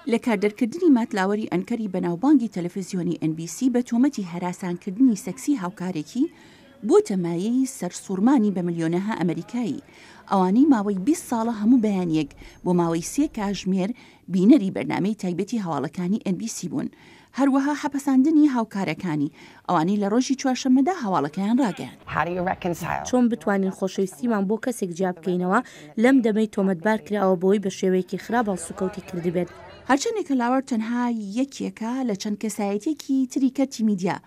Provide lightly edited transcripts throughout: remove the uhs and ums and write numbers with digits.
لەکاردەرکردنی مات لاوەری ئەنکەری بەناوبانگی تەلەفزیۆنی ئێن بی سی بە تۆمەتی هەراسانکردنی سێکسی هاوکارێکی، بووتە مایەی سەرسوڕمانی بە ملیۆنەها ئەمەریکایی، ئەوانەی ماوەی 20 ساڵە هەموو بەیانییەک بۆ ماوەی سێ کاژمێر بینەری بەرنامەی تایبەتی هەواڵەکانی ئێن بی سی بوون، هەروەها حەپەساندنی هاوکارەکانی، ئەوانەی لە ڕۆژی چوارشەممەدا هەواڵەکەیان ڕاگەیاند. چۆن بتوانین خۆشەویستیمان بۆ کەسێک جیا بکەینەوە لەم دەمەی تۆمەتبار کراوە بەوەی بە شێوەیەکی خراپ هەڵسوکەوتی کردبێت؟ هەرچەندێکە لاوەر تەنها یەکێکە لە چەند کەسایەتیەکی تری کەرتی میدیا،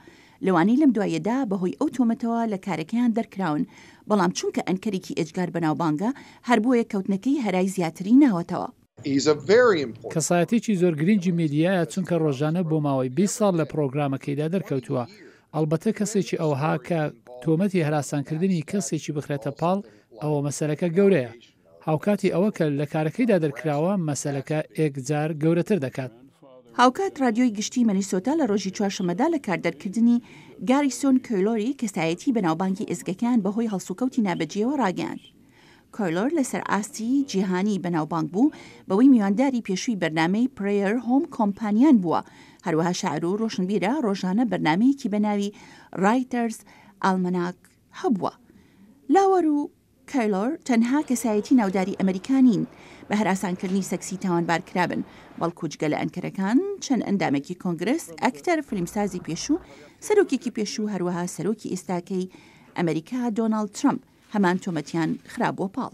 لەوانەی لەم دواییەدا بەهۆی ئەو تۆمەتەوە لە کارەکەیان دەرکراون، بەڵام چونکە ئەنکەرێکی ئێجگار بەناوبانگە، هەر بۆیە کەوتنەکەی هەرای زیاتری ناوەتەوە. کەسایەتیەکی زۆر گرنگی میدیایە چونکە ڕۆژانە بۆ ماوەی 20 ساڵ لە پڕۆگرامەکەیدا دەرکەوتووە، ئەڵبەتە کەسێکی ئەوها کە تۆمەتی هەراسانکردنی کەسێکی بخرێتە پاڵ ئەوە مەسەلەکە گەورەیە. هاوکاتی ئەوە کە لە کارەکەیدا دەرکراوە مەسەلەکە ئێکجار گەورەتر دەکات. هاوکات ڕادیۆی گشتی مەنیسۆتا لە ڕۆژی چوارشەممەدا لە کاردەرکردنی گاریسۆن کۆیلۆری کەسایەتی بەناوبانگی ئێزگەکەیان بەهۆی هەڵسوکەوتی نابەجێیەوە ڕاگەیاند. کۆیلۆر لەسەر ئاستی جیهانی بەناوبانگ بوو بەوەی میوانداری پێشووی بەرنامەی پرێیەر هۆم کۆمپانیان بووە، هەروەها شاعیر و ڕۆشنبیرە، ڕۆژانە بەرنامەیەکی بە ناوی ڕایتەرز ئالمەناک هەبووە. لاوەر و کایلۆر تەنها کەسایەتی ناوداری ئەمریکا نین بە هەراسانکردنی سێکسی تاوانبار کرابن، بەڵکو جگە لە ئەنکەرەکان چەند ئەندامێکی کۆنگرس، ئەکتەر، فیلمسازی پێشوو، سەرۆکێکی پێشوو، هەروەها سەرۆکی ئێستاکەی ئەمریکا دۆناڵد ترەمپ هەمان تۆمەتیان خرابووە پاڵ.